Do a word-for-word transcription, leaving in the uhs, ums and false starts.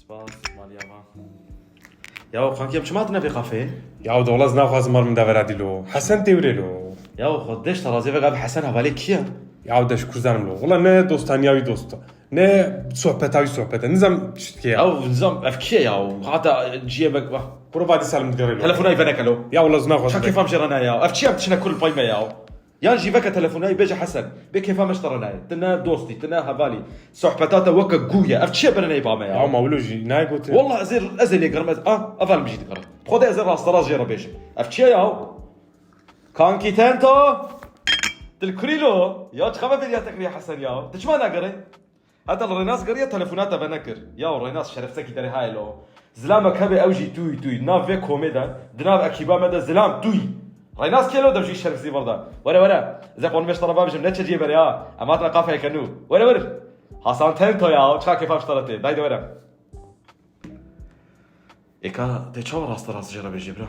Bas, maliyava. Ya, kanki, em çima tine vê kafeyê? Ya, de wala ez naxwazim mar min devera dî lo. Hesen têwirê lo. Ya, xwe deş terazê vega ev Hesen hevalê kî ye? Ya, de ji kur zanim lo. Wala ne dostaniya wî dost e. Ne sohbeta wî sohbet e. Nizam çi dike ya. Ya, nizam ev kî ye ya? Hata ciyê vek, vah. Kuro vadî salim digerê lo. Telefona wî veneke lo. Ya, wala ez naxwazim. Ça kêfa min jê re nayê ya. Ev çi ye, em diçine kul pay me ya? Yan jî veke telefonayî bêje Hesen, bê kêfa me ji te re nayê. Tu ne dostî, tu ne hevalî. Sohbeta te weke gû ye. Ev çi ye bere neyê ba me ya? Ya ma wilo jî nayê gotin. Wallah ez ê, ez ê lê gerim, ez, ah, ev min jî digerim. Xwedê ez ê rasterast jê re bêjim. Ev çi ye ya? Kankî Tento? Dilkurî lo? Ya çiqa me vêriya te kiriye Hesen ya? Tu çima nagerê? Heta li Rênas geriya telefona te venekir. Ya Rênas şerefsekî derê haye lo. Zilamek hebe ew jî tûy tûy. Nav vê komê de, di nav ekîba me de zilam tûy. Rênas kê lo dev jî şerefsî vir de. Were were. Ez ê qonimê ji te re bibêjim, neçe cihê berê ha. Em hatine kafeyeke nû. Were were. Hasan Tento ya. Çiqa kêfa ji te re tê. Dayde were. Êka tê çawa rasterast jê re bêjî bira?